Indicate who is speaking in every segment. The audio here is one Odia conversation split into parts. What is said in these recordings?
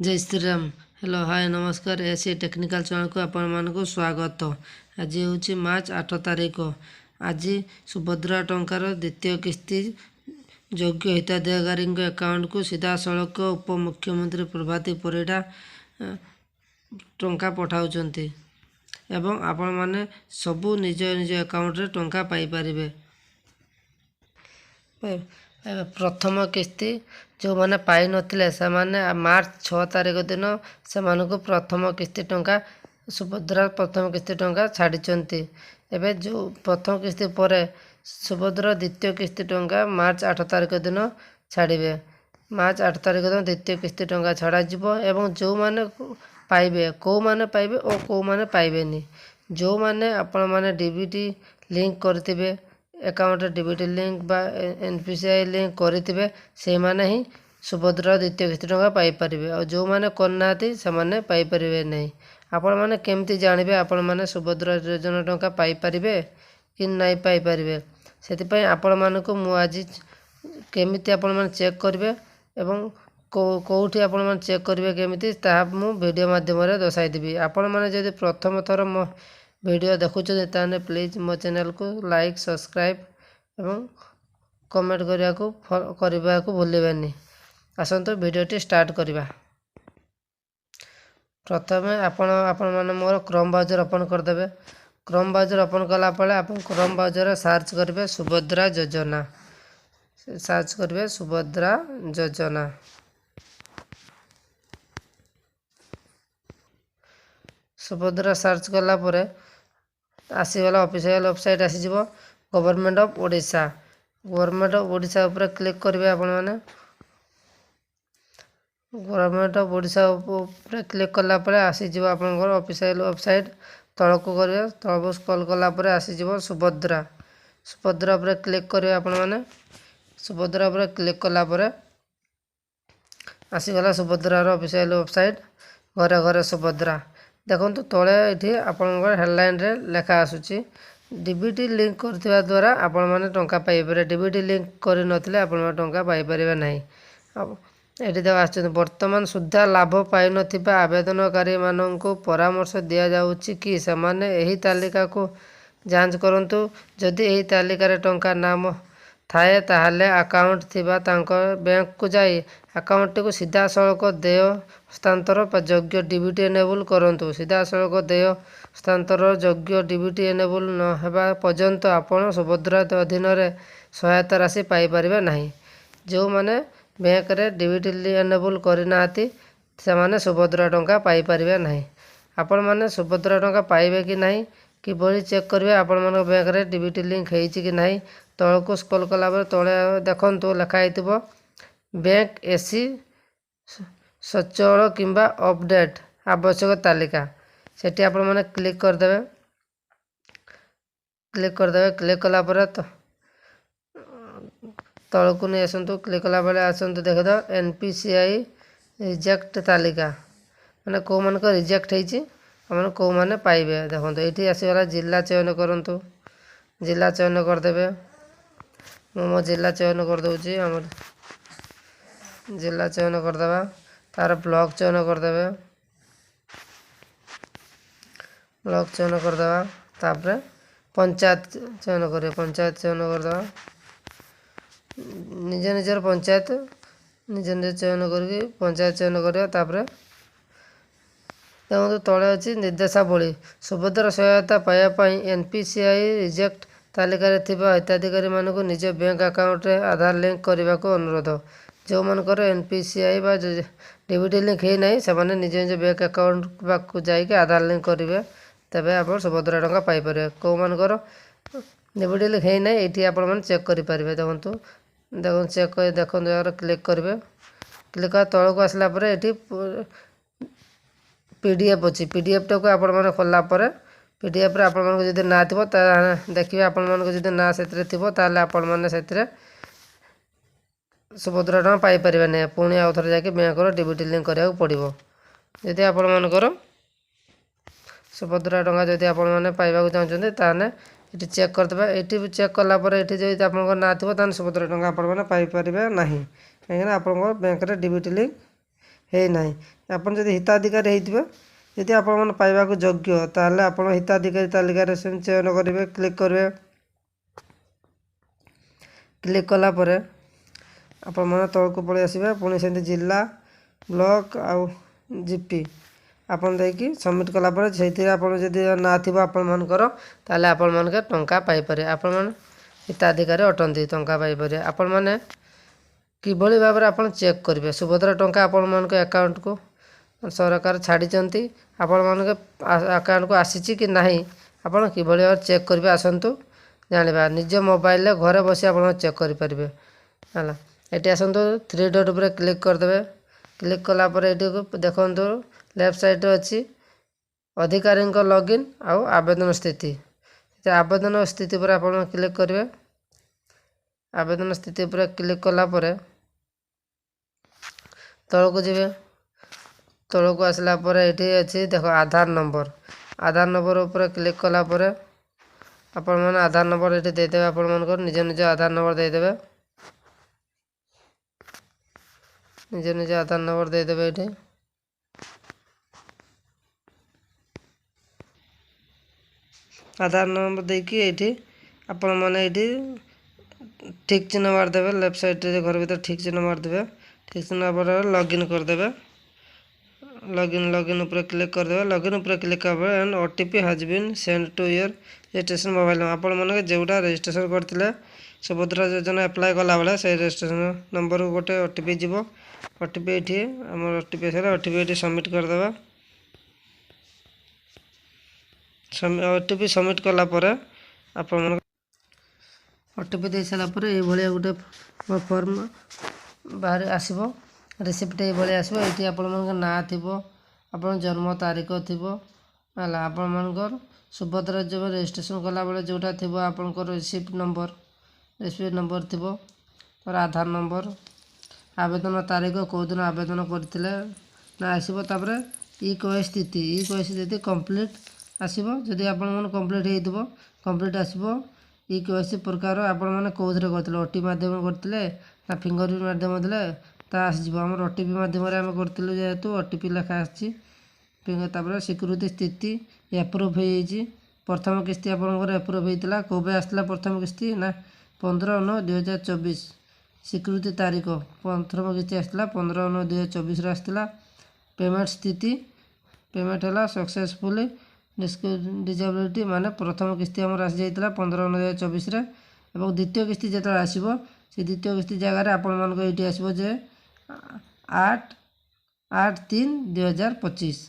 Speaker 1: ଜୟ ଶ୍ରୀରାମ। ହ୍ୟାଲୋ, ହାଏ, ନମସ୍କାର। ଏସ୍ ଟେକ୍ନିକାଲ ଚ୍ୟାନେଲକୁ ଆପଣମାନଙ୍କୁ ସ୍ୱାଗତ। ଆଜି ହେଉଛି ମାର୍ଚ୍ଚ 8 ତାରିଖ। ଆଜି ସୁଭଦ୍ରା ଟଙ୍କାର ଦ୍ୱିତୀୟ କିସ୍ତି ଯୋଗ୍ୟ ହିତାଧିକାରୀଙ୍କ ଆକାଉଣ୍ଟକୁ ସିଧାସଳଖ ଉପମୁଖ୍ୟମନ୍ତ୍ରୀ ପ୍ରଭାତୀ ପରିଡ଼ା ଟଙ୍କା ପଠାଉଛନ୍ତି ଏବଂ ଆପଣମାନେ ସବୁ ନିଜ ନିଜ ଆକାଉଣ୍ଟରେ ଟଙ୍କା ପାଇପାରିବେ। ପ୍ରଥମ କିସ୍ତି ଯେଉଁମାନେ ପାଇନଥିଲେ, ସେମାନେ ମାର୍ଚ୍ଚ 6 ତାରିଖ ଦିନ ସେମାନଙ୍କୁ ପ୍ରଥମ କିସ୍ତି ଟଙ୍କା, ସୁଭଦ୍ରା ପ୍ରଥମ କିସ୍ତି ଟଙ୍କା ଛାଡ଼ିଛନ୍ତି। ଏବେ ଯେଉଁ ପ୍ରଥମ କିସ୍ତି ପରେ ସୁଭଦ୍ରା ଦ୍ୱିତୀୟ କିସ୍ତି ଟଙ୍କା ମାର୍ଚ୍ଚ 8 ତାରିଖ ଦିନ ଛାଡ଼ିବେ। ମାର୍ଚ୍ଚ 8 ତାରିଖ ଦିନ ଦ୍ୱିତୀୟ କିସ୍ତି ଟଙ୍କା ଛଡ଼ାଯିବ ଏବଂ ଯେଉଁମାନେ ପାଇବେ, କେଉଁମାନେ ପାଇବେ ଓ କେଉଁମାନେ ପାଇବେନି? ଯେଉଁମାନେ ଆପଣମାନେ ଡିବିଟି ଲିଙ୍କ କରିଥିବେ, ଆକାଉଣ୍ଟରେ ଡିବିଟି ଲିଙ୍କ ବା ଏନ୍ପିସିଆଇ ଲିଙ୍କ କରିଥିବେ, ସେଇମାନେ ହିଁ ସୁଭଦ୍ରା ଦ୍ୱିତୀୟ କିସ୍ତି ଟଙ୍କା ପାଇପାରିବେ। ଆଉ ଯେଉଁମାନେ କରିନାହାନ୍ତି, ସେମାନେ ପାଇପାରିବେ ନାହିଁ। ଆପଣମାନେ କେମିତି ଜାଣିବେ ଆପଣମାନେ ସୁଭଦ୍ରା ଯୋଜନା ଟଙ୍କା ପାଇପାରିବେ କି ନାଇଁ ପାଇପାରିବେ? ସେଥିପାଇଁ ଆପଣମାନଙ୍କୁ ମୁଁ ଆଜି କେମିତି ଆପଣମାନେ ଚେକ୍ କରିବେ ଏବଂ କେଉଁଠି ଆପଣମାନେ ଚେକ୍ କରିବେ କେମିତି, ତାହା ମୁଁ ଭିଡ଼ିଓ ମାଧ୍ୟମରେ ଦର୍ଶାଇଦେବି। ଆପଣମାନେ ଯଦି ପ୍ରଥମ ଥର ମୋ ଭିଡ଼ିଓ ଦେଖୁଛନ୍ତି, ତାହେଲେ ପ୍ଲିଜ୍ ମୋ ଚ୍ୟାନେଲକୁ ଲାଇକ୍, ସବସ୍କ୍ରାଇବ୍ ଏବଂ କମେଣ୍ଟ କରିବାକୁ ଭୁଲିବେନି। ଆସନ୍ତୁ, ଭିଡ଼ିଓଟି ଷ୍ଟାର୍ଟ କରିବା। ପ୍ରଥମେ ଆପଣମାନେ ମୋର କ୍ରୋମ୍ ବ୍ରାଉଜର୍ ଓପନ୍ କରିଦେବେ। କ୍ରୋମ୍ ବ୍ରାଉଜର୍ ଓପନ୍ କଲା ପରେ ଆପଣ କ୍ରୋମ୍ ବ୍ରାଉଜର୍ରେ ସର୍ଚ୍ଚ କରିବେ ସୁଭଦ୍ରା ଯୋଜନା। ସର୍ଚ୍ଚ କରିବେ ସୁଭଦ୍ରା ଯୋଜନା। ସୁଭଦ୍ରା ସର୍ଚ୍ଚ କଲା ପରେ ଆସିଗଲା, ଅଫିସିଆଲ ୱେବସାଇଟ୍ ଆସିଯିବ, government of Odisha. Government of Odisha ଉପରେ କ୍ଲିକ୍ କରିବେ ଆପଣମାନେ। ଗଭର୍ଣ୍ଣମେଣ୍ଟ ଅଫ୍ ଓଡ଼ିଶା ଉପରେ କ୍ଲିକ୍ କଲା ପରେ ଆସିଯିବ ଆପଣଙ୍କର ଅଫିସିଆଲ ୱେବସାଇଟ୍। ତଳକୁ କରିବେ, ତଳକୁ ସ୍କ୍ରୋଲ୍ କଲା ପରେ ଆସିଯିବ ସୁଭଦ୍ରା। ସୁଭଦ୍ରା ଉପରେ କ୍ଲିକ୍ କରିବେ ଆପଣମାନେ। ସୁଭଦ୍ରା ଉପରେ କ୍ଲିକ୍ କଲା ପରେ ଆସିଗଲା ସୁଭଦ୍ରାର ଅଫିସିଆଲ ୱେବସାଇଟ୍, ଘରେ ଘରେ ସୁଭଦ୍ରା। ଦେଖନ୍ତୁ, ତଳେ ଏଠି ଆପଣଙ୍କର ହେଡ଼ଲାଇନ୍ରେ ଲେଖା ଆସୁଛି, ଡିବିଟି ଲିଙ୍କ କରିଥିବା ଦ୍ୱାରା ଆପଣମାନେ ଟଙ୍କା ପାଇପାରିବେ, ଡିବିଟି ଲିଙ୍କ କରିନଥିଲେ ଆପଣମାନେ ଟଙ୍କା ପାଇପାରିବେ ନାହିଁ। ଆଉ ଏଠି ଦେଖ ଆସୁଛନ୍ତି, ବର୍ତ୍ତମାନ ସୁଦ୍ଧା ଲାଭ ପାଇନଥିବା ଆବେଦନକାରୀମାନଙ୍କୁ ପରାମର୍ଶ ଦିଆଯାଉଛି କି ସେମାନେ ଏହି ତାଲିକାକୁ ଯାଞ୍ଚ କରନ୍ତୁ। ଯଦି ଏହି ତାଲିକାରେ ଟଙ୍କା ନାମ ଥାଏ, ତାହେଲେ ଆକାଉଣ୍ଟ ଥିବା ତାଙ୍କ ବ୍ୟାଙ୍କକୁ ଯାଇ ଆକାଉଣ୍ଟଟିକୁ ସିଧାସଳଖ ଦେୟ ହସ୍ତାନ୍ତର ଯୋଗ୍ୟ ଡିବିଟି ଏନେବୁଲ୍ କରନ୍ତୁ। ସିଧାସଳଖ ଦେୟ ହସ୍ତାନ୍ତର ଯୋଗ୍ୟ ଡିବିଟି ଏନେବୁଲ୍ ନ ହେବା ପର୍ଯ୍ୟନ୍ତ ଆପଣ ସୁଭଦ୍ରା ଅଧୀନରେ ସହାୟତା ରାଶି ପାଇପାରିବେ ନାହିଁ। ଯେଉଁମାନେ ବ୍ୟାଙ୍କରେ ଡିବିଟି ଏନେବୁଲ୍ କରିନାହାନ୍ତି, ସେମାନେ ସୁଭଦ୍ରା ଟଙ୍କା ପାଇପାରିବେ ନାହିଁ। ଆପଣମାନେ ସୁଭଦ୍ରା ଟଙ୍କା ପାଇବେ କି ନାହିଁ କିଭଳି ଚେକ୍ କରିବେ ଆପଣମାନଙ୍କ ବ୍ୟାଙ୍କରେ ଡିବିଟି ଲିଙ୍କ ହେଇଛି କି ନାହିଁ? ତଳକୁ ସ୍କ୍ରୋଲ୍ କଲା ପରେ ତଳେ ଦେଖନ୍ତୁ ଲେଖା ହେଇଥିବ ବ୍ୟାଙ୍କ ଏସି ସଚଳ କିମ୍ବା ଅପଡ଼େଟ୍ ଆବଶ୍ୟକ ତାଲିକା। ସେଠି ଆପଣମାନେ କ୍ଲିକ୍ କରିଦେବେ। କ୍ଲିକ୍ କରିଦେବେ। କ୍ଲିକ୍ କଲା ପରେ ତଳକୁ ନେଇ ଆସନ୍ତୁ। କ୍ଲିକ୍ କଲା ପରେ ଆସନ୍ତୁ, ଦେଖିଦେବ ଏନ୍ପିସିଆଇ ରିଜେକ୍ଟ ତାଲିକା, ମାନେ କେଉଁମାନଙ୍କ ରିଜେକ୍ଟ ହେଇଛି, ଆପଣ କେଉଁମାନେ ପାଇବେ। ଦେଖନ୍ତୁ, ଏଇଠି ଆସିଗଲା। ଜିଲ୍ଲା ଚୟନ କରନ୍ତୁ। ଜିଲ୍ଲା ଚୟନ କରିଦେବେ। ମୁଁ ମୋ ଜିଲ୍ଲା ଚୟନ କରିଦେଉଛି। ଆମର ଜିଲ୍ଲା ଚୟନ କରିଦେବା, ତାର ବ୍ଲକ ଚୟନ କରିଦେବେ। ବ୍ଲକ ଚୟନ କରିଦେବା, ତାପରେ ପଞ୍ଚାୟତ ଚୟନ କରିବେ। ପଞ୍ଚାୟତ ଚୟନ କରିଦେବା। ନିଜ ନିଜର ପଞ୍ଚାୟତ ନିଜ ନିଜ ଚୟନ କରିକି ପଞ୍ଚାୟତ ଚୟନ କରିବା। ତାପରେ ଦେଖନ୍ତୁ, ତଳେ ଅଛି ନିର୍ଦ୍ଦେଶାବଳୀ। ସୁଭଦ୍ରା ସହାୟତା ପାଇବା ପାଇଁ ଏନ୍ପିସିଆଇ ରିଜେକ୍ଟ ତାଲିକାରେ ଥିବା ହିତାଧିକାରୀମାନଙ୍କୁ ନିଜ ବ୍ୟାଙ୍କ ଆକାଉଣ୍ଟରେ ଆଧାର ଲିଙ୍କ କରିବାକୁ ଅନୁରୋଧ। ଯେଉଁମାନଙ୍କର ଏନ୍ପିସିଆଇ ବା ଡିବିଟି ଲିଙ୍କ ହେଇନାହିଁ, ସେମାନେ ନିଜ ନିଜ ବ୍ୟାଙ୍କ ଆକାଉଣ୍ଟ ପାଖକୁ ଯାଇକି ଆଧାର ଲିଙ୍କ କରିବେ, ତେବେ ଆପଣ ସୁଭଦ୍ରା ଟଙ୍କା ପାଇପାରିବେ। କେଉଁମାନଙ୍କର ଡିବିଟି ଲିଙ୍କ ହେଇନାହିଁ, ଏଇଠି ଆପଣମାନେ ଚେକ୍ କରିପାରିବେ। ଦେଖନ୍ତୁ, ଦେଖନ୍ତୁ, ଚେକ୍ କରି ଦେଖନ୍ତୁ। ଏହାର କ୍ଲିକ୍ କରିବେ। କ୍ଲିକ୍ କରି ତଳକୁ ଆସିଲା ପରେ ଏଠି ପିଡିଏଫ୍ ଅଛି। ପିଡିଏଫ୍ଟାକୁ ଆପଣମାନେ ଖୋଲିଲା ପରେ ପିଡିଏଫ୍ରେ ଆପଣମାନଙ୍କୁ ଯଦି ନାଁ ଥିବ, ତାହେଲେ ଦେଖିବେ। ଆପଣମାନଙ୍କୁ ଯଦି ନାଁ ସେଥିରେ ଥିବ, ତାହେଲେ ଆପଣମାନେ ସେଥିରେ ସୁଭଦ୍ରା ଟଙ୍କା ପାଇପାରିବେ ନାହିଁ। ପୁଣି ଆଉ ଥରେ ଯାଇକି ବ୍ୟାଙ୍କର ଡିବିଟି ଲିଙ୍କ କରିବାକୁ ପଡ଼ିବ। ଯଦି ଆପଣମାନଙ୍କର ସୁଭଦ୍ରା ଟଙ୍କା ଯଦି ଆପଣମାନେ ପାଇବାକୁ ଚାହୁଁଛନ୍ତି, ତାହେଲେ ଏଠି ଚେକ୍ କରିଦେବେ। ଏଠି ବି ଚେକ୍ କଲା ପରେ ଏଠି ଯଦି ଆପଣଙ୍କ ନାଁ ଥିବ, ତାହେଲେ ସୁଭଦ୍ରା ଟଙ୍କା ଆପଣମାନେ ପାଇପାରିବେ ନାହିଁ, କାହିଁକିନା ଆପଣଙ୍କ ବ୍ୟାଙ୍କରେ ଡିବିଟି ଲିଙ୍କ ହେଇନାହିଁ। ଆପଣ ଯଦି ହିତାଧିକାରୀ ହେଇଥିବେ, ଯଦି ଆପଣମାନେ ପାଇବାକୁ ଯୋଗ୍ୟ, ତାହେଲେ ଆପଣ ହିତାଧିକାରୀ ତାଲିକାରେ ସେମିତି ଚୟନ କରିବେ, କ୍ଲିକ୍ କରିବେ। କ୍ଲିକ୍ କଲା ପରେ ଆପଣମାନେ ତଳକୁ ପଳେଇ ଆସିବେ। ପୁଣି ସେମିତି ଜିଲ୍ଲା, ବ୍ଲକ୍ ଆଉ ଜିପି ଆପଣ ଦେଇକି ସବମିଟ୍ କଲା ପରେ ସେଇଥିରେ ଆପଣ ଯଦି ନାଁ ଥିବ ଆପଣମାନଙ୍କର, ତାହେଲେ ଆପଣମାନଙ୍କ ଟଙ୍କା ପାଇପାରିବେ। ଆପଣମାନେ ହିତାଧିକାରୀ ଅଟନ୍ତି, ଟଙ୍କା ପାଇପାରିବେ। ଆପଣମାନେ କିଭଳି ଭାବରେ ଆପଣ ଚେକ୍ କରିବେ ସୁଭଦ୍ରା ଟଙ୍କା ଆପଣମାନଙ୍କ ଆକାଉଣ୍ଟକୁ ସରକାର ଛାଡ଼ିଛନ୍ତି, ଆପଣମାନଙ୍କ ଆକାଉଣ୍ଟକୁ ଆସିଛି କି ନାହିଁ, ଆପଣ କିଭଳି ଭାବରେ ଚେକ୍ କରିବେ, ଆସନ୍ତୁ ଜାଣିବା। ନିଜ ମୋବାଇଲରେ ଘରେ ବସି ଆପଣ ଚେକ୍ କରିପାରିବେ। ହେଲା, ଏଠି ଆସନ୍ତୁ, ଥ୍ରୀ ଡଟ୍ ଉପରେ କ୍ଲିକ୍ କରିଦେବେ। କ୍ଲିକ୍ କଲା ପରେ ଏଠି ଦେଖନ୍ତୁ, ଲେଫ୍ଟ ସାଇଡ଼୍ରେ ଅଛି ଅଧିକାରୀଙ୍କ ଲଗ୍ଇନ୍ ଆଉ ଆବେଦନ ସ୍ଥିତି। ଆବେଦନ ସ୍ଥିତି ଉପରେ ଆପଣ କ୍ଲିକ୍ କରିବେ। ଆବେଦନ ସ୍ଥିତି ଉପରେ କ୍ଲିକ୍ କଲା ପରେ ତଳକୁ ଯିବେ। ତଳକୁ ଆସିଲା ପରେ ଏଠି ଅଛି ଦେଖ ଆଧାର ନମ୍ବର। ଆଧାର ନମ୍ବର ଉପରେ କ୍ଲିକ୍ କଲା ପରେ ଆପଣମାନେ ଆଧାର ନମ୍ବର ଏଠି ଦେଇଦେବେ। ଆପଣମାନଙ୍କର ନିଜ ନିଜ ଆଧାର ନମ୍ବର ଦେଇଦେବେ। ନିଜ ନିଜ ଆଧାର ନମ୍ବର ଦେଇଦେବେ ଏଠି। ଆଧାର ନମ୍ବର ଦେଇକି ଏଇଠି ଆପଣମାନେ ଏଇଠି ଠିକ୍ ଚିହ୍ନ ମାରିଦେବେ। ଲେଫ୍ଟ ସାଇଡ଼୍ରେ ଘର ଭିତରେ ଠିକ୍ ଚିହ୍ନ ମାରିଦେବେ। ଠିକ୍ ଚିହ୍ନ ପରେ ଲଗ୍ଇନ୍ କରିଦେବେ। ଲଗ୍ଇନ୍ ଉପରେ କ୍ଲିକ୍ କରିଦେବେ। ଲଗ୍ଇନ୍ ଉପରେ କ୍ଲିକ୍ କଲା ପରେ and OTP has been send to your registration mobile. ଆପଣମାନେ ଯେଉଁଟା ରେଜିଷ୍ଟ୍ରେସନ୍ କରିଥିଲେ ସୁଭଦ୍ରା ଯୋଜନା ଆପ୍ଲାଏ କଲାବେଳେ, ସେଇ ରେଜିଷ୍ଟ୍ରେସନ୍ ନମ୍ବରକୁ ଗୋଟେ OTP ଯିବ। OTP ଏଇଠି ଆମର OTP ଆସିଲା। OTP ଏଇଠି ସବମିଟ୍ କରିଦେବା। OTP submit କଲା ପରେ, ଆପଣମାନଙ୍କ OTP ଦେଇ ସାରିଲା ପରେ ଏଇଭଳିଆ ଗୋଟେ ଫର୍ମ ବାହାରି ଆସିବ। ରିସିପ୍ଟ ଏଇଭଳିଆ ଆସିବ। ଏଇଠି ଆପଣମାନଙ୍କ ନାଁ ଥିବ, ଆପଣ ଜନ୍ମ ତାରିଖ ଥିବ। ହେଲା, ଆପଣମାନଙ୍କର ସୁଭଦ୍ରା ଯୋଉ ରେଜିଷ୍ଟ୍ରେସନ୍ କଲାବେଳେ ଯେଉଁଟା ଥିବ, ଆପଣଙ୍କର ରିସିପ୍ଟ ନମ୍ବର ଥିବ, ତାପରେ ଆଧାର ନମ୍ବର, ଆବେଦନ ତାରିଖ, କେଉଁ ଦିନ ଆବେଦନ କରିଥିଲେ ନା ଆସିବ। ତାପରେ ଇ କେୱାଇସି ସ୍ଥିତି, ଇ କେୱାଇସି ସ୍ଥିତି କମ୍ପ୍ଲିଟ୍ ଆସିବ। ଯଦି ଆପଣମାନେ କମ୍ପ୍ଲିଟ୍ ହେଇଥିବ, କମ୍ପ୍ଲିଟ୍ ଆସିବ। ଇ କେୱାଇସି ପ୍ରକାର, ଆପଣମାନେ କେଉଁଥିରେ କରିଥିଲେ, OTP ମାଧ୍ୟମରେ କରିଥିଲେ ନା ଫିଙ୍ଗର ପ୍ରିଣ୍ଟ ମାଧ୍ୟମରେ ଥିଲେ, ତା ଆସିଯିବ। ଆମର OTP ମାଧ୍ୟମରେ ଆମେ କରିଥିଲୁ ଯେହେତୁ OTP ଲେଖା ଆସିଛି। ତାପରେ ସ୍ୱୀକୃତି ସ୍ଥିତି ଏପ୍ରୁଭ୍ ହେଇଯାଇଛି। ପ୍ରଥମ କିସ୍ତି ଆପଣଙ୍କର ଏପ୍ରୁଭ୍ ହେଇଥିଲା। କେବେ ଆସିଥିଲା ପ୍ରଥମ କିସ୍ତି ନା 15/9/2024 ସ୍ୱୀକୃତି ତାରିଖ। ପ୍ରଥମ କିସ୍ତି ଆସିଥିଲା 15/9/2024ରେ ଆସିଥିଲା। ପେମେଣ୍ଟ ସ୍ଥିତି, ପେମେଣ୍ଟ ହେଲା ସକ୍ସେସଫୁଲି ଡିଜାବିଲିଟି, ମାନେ ପ୍ରଥମ କିସ୍ତି ଆମର ଆସିଯାଇଥିଲା 15/9/2024ରେ। ଏବଂ ଦ୍ୱିତୀୟ କିସ୍ତି ଯେତେବେଳେ ଆସିବ, ସେ ଦ୍ୱିତୀୟ କିସ୍ତି ଜାଗାରେ ଆପଣମାନଙ୍କ ଏଇଠି ଆସିବ ଯେ 8/3/2025।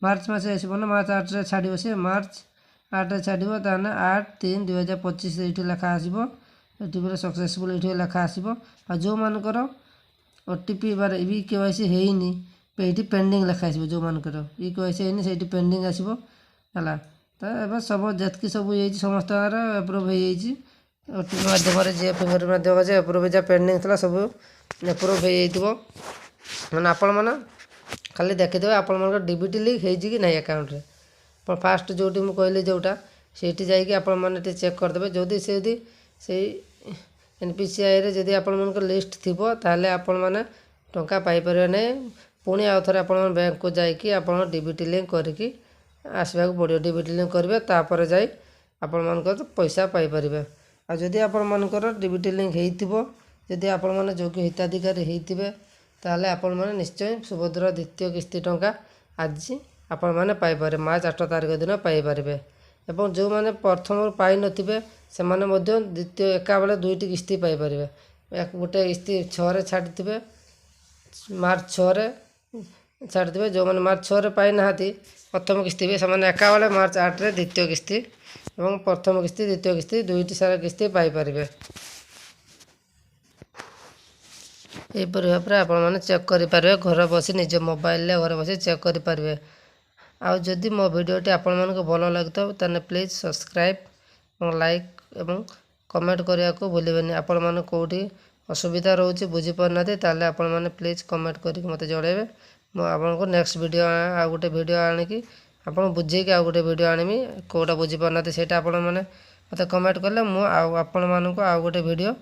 Speaker 1: ମାର୍ଚ୍ଚ ମାସ ଆସିବ ନା, ମାର୍ଚ୍ଚ 8ରେ ଛାଡ଼ିବ ସେ। ମାର୍ଚ୍ଚ 8ରେ ଛାଡ଼ିବ, ତାହେଲେ 8/3/2025 ଏଇଠି ଲେଖା ଆସିବ। ଏଠି ପୁରା ସକ୍ସେସଫୁଲ୍ ଏଇଠି ଲେଖା ଆସିବ। ଆଉ ଯେଉଁମାନଙ୍କର OTP ବା ଇ କେୱାଇସି ହେଇନି, ଏଇଠି ପେଣ୍ଡିଂ ଲେଖା ଆସିବ। ଯେଉଁମାନଙ୍କର ଇ କେୱାଇସି ହେଇନି, ସେଇଠି ପେଣ୍ଡିଂ ଆସିବ। ହେଲା ତ, ଏବେ ସବୁ ଯେତିକି ସବୁ ହେଇଯାଇଛି, ସମସ୍ତଙ୍କର ଆପ୍ରୁଭ୍ ହେଇଯାଇଛି। OTP ମାଧ୍ୟମରେ ଯିଏ ଫିଙ୍ଗର ମାଧ୍ୟମରେ ଯିଏ ଆପ୍ରୁଭ୍, ଯାହା ପେଣ୍ଡିଂ ଥିଲା ସବୁ ଆପ୍ରୁଭ୍ ହେଇଯାଇଥିବ। ମାନେ ଆପଣମାନେ ଖାଲି ଦେଖିଦେବେ ଆପଣମାନଙ୍କର DBT link ହେଇଛି କି ନାହିଁ ଆକାଉଣ୍ଟରେ। ଆପଣ ଫାଷ୍ଟ ଯେଉଁଠି ମୁଁ କହିଲି ଯେଉଁଟା, ସେଇଠି ଯାଇକି ଆପଣମାନେ ଟିକେ ଚେକ୍ କରିଦେବେ। ଯଦି ସେଇଠି ସେଇ NPCIରେ ଯଦି ଆପଣମାନଙ୍କ ଲିଷ୍ଟ ଥିବ, ତାହେଲେ ଆପଣମାନେ ଟଙ୍କା ପାଇପାରିବେ ନାହିଁ। ପୁଣି ଆଉ ଥରେ ଆପଣଙ୍କ ବ୍ୟାଙ୍କକୁ ଯାଇକି ଆପଣ DBT link କରିକି ଆସିବାକୁ ପଡ଼ିବ। DBT link କରିବେ, ତାପରେ ଯାଇ ଆପଣମାନଙ୍କର ପଇସା ପାଇପାରିବେ। ଆଉ ଯଦି ଆପଣମାନଙ୍କର DBT link ହେଇଥିବ, ଯଦି ଆପଣମାନେ ଯୋଗ୍ୟ ହିତାଧିକାରୀ ହେଇଥିବେ, ତାହେଲେ ଆପଣମାନେ ନିଶ୍ଚୟ ସୁଭଦ୍ରା ଦ୍ୱିତୀୟ କିସ୍ତି ଟଙ୍କା ଆଜି ଆପଣମାନେ ପାଇପାରିବେ, ମାର୍ଚ୍ଚ 8 ତାରିଖ ଦିନ ପାଇପାରିବେ। ଏବଂ ଯେଉଁମାନେ ପ୍ରଥମରୁ ପାଇନଥିବେ, ସେମାନେ ମଧ୍ୟ ଦ୍ୱିତୀୟ ଏକାବେଳେ ଦୁଇଟି କିସ୍ତି ପାଇପାରିବେ। ଗୋଟେ କିସ୍ତି 6ରେ ଛାଡ଼ିଥିବେ, ମାର୍ଚ୍ଚ 6ରେ ଛାଡ଼ିଥିବେ। ଯେଉଁମାନେ ମାର୍ଚ୍ଚ 6ରେ ପାଇନାହାନ୍ତି ପ୍ରଥମ କିସ୍ତି ବି, ସେମାନେ ଏକାବେଳେ ମାର୍ଚ୍ଚ 8ରେ ଦ୍ୱିତୀୟ କିସ୍ତି ଏବଂ ପ୍ରଥମ କିସ୍ତି, ଦ୍ୱିତୀୟ କିସ୍ତି, ଦୁଇଟି ସାରା କିସ୍ତି ପାଇପାରିବେ। ଏହିପରି ଭାବରେ ଆପଣମାନେ ଚେକ୍ କରିପାରିବେ। ଘରେ ବସି, ନିଜ ମୋବାଇଲରେ ଘରେ ବସି ଚେକ୍ କରିପାରିବେ। ଆଉ ଯଦି ମୋ ଭିଡ଼ିଓଟି ଆପଣମାନଙ୍କୁ ଭଲ ଲାଗିଥିବ, ତାହେଲେ ପ୍ଲିଜ୍ ସବସ୍କ୍ରାଇବ୍ ଏବଂ ଲାଇକ୍ ଏବଂ କମେଣ୍ଟ କରିବାକୁ ଭୁଲିବେନି। ଆପଣମାନେ କେଉଁଠି ଅସୁବିଧା ରହୁଛି, ବୁଝିପାରୁନାହାନ୍ତି, ତାହେଲେ ଆପଣମାନେ ପ୍ଲିଜ୍ କମେଣ୍ଟ କରିକି ମୋତେ ଜଣାଇବେ। ମୁଁ ଆପଣଙ୍କୁ ନେକ୍ସଟ ଭିଡ଼ିଓ, ଆଉ ଗୋଟେ ଭିଡ଼ିଓ ଆଣିକି ଆପଣ ବୁଝେଇକି ଆଉ ଗୋଟେ ଭିଡ଼ିଓ ଆଣିବି। କେଉଁଟା ବୁଝିପାରୁନାହାନ୍ତି, ସେଇଟା ଆପଣମାନେ ମୋତେ କମେଣ୍ଟ କଲେ ମୁଁ ଆଉ ଆପଣମାନଙ୍କୁ ଆଉ ଗୋଟେ ଭିଡ଼ିଓ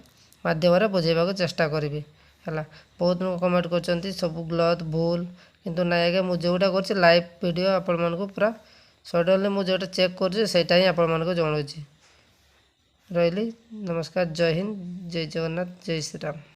Speaker 1: ମାଧ୍ୟମରେ ବୁଝେଇବାକୁ ଚେଷ୍ଟା କରିବି। ହେଲା। ବହୁତ ଲୋକ କମେଣ୍ଟ କରିଛନ୍ତି ସବୁ ଗଲତ, ଭୁଲ। କିନ୍ତୁ ନାଇଁ ଆଜ୍ଞା, ମୁଁ ଯେଉଁଟା କରୁଛି ଲାଇଭ୍ ଭିଡ଼ିଓ ଆପଣମାନଙ୍କୁ ପୁରା ସଡନଲି ମୁଁ ଯେଉଁଟା ଚେକ୍ କରୁଛି, ସେଇଟା ହିଁ ଆପଣମାନଙ୍କୁ ଜଣାଉଛି। ରହିଲି, ନମସ୍କାର, ଜୟ ହିନ୍ଦ, ଜୟ ଜଗନ୍ନାଥ, ଜୟ ଶ୍ରୀରାମ।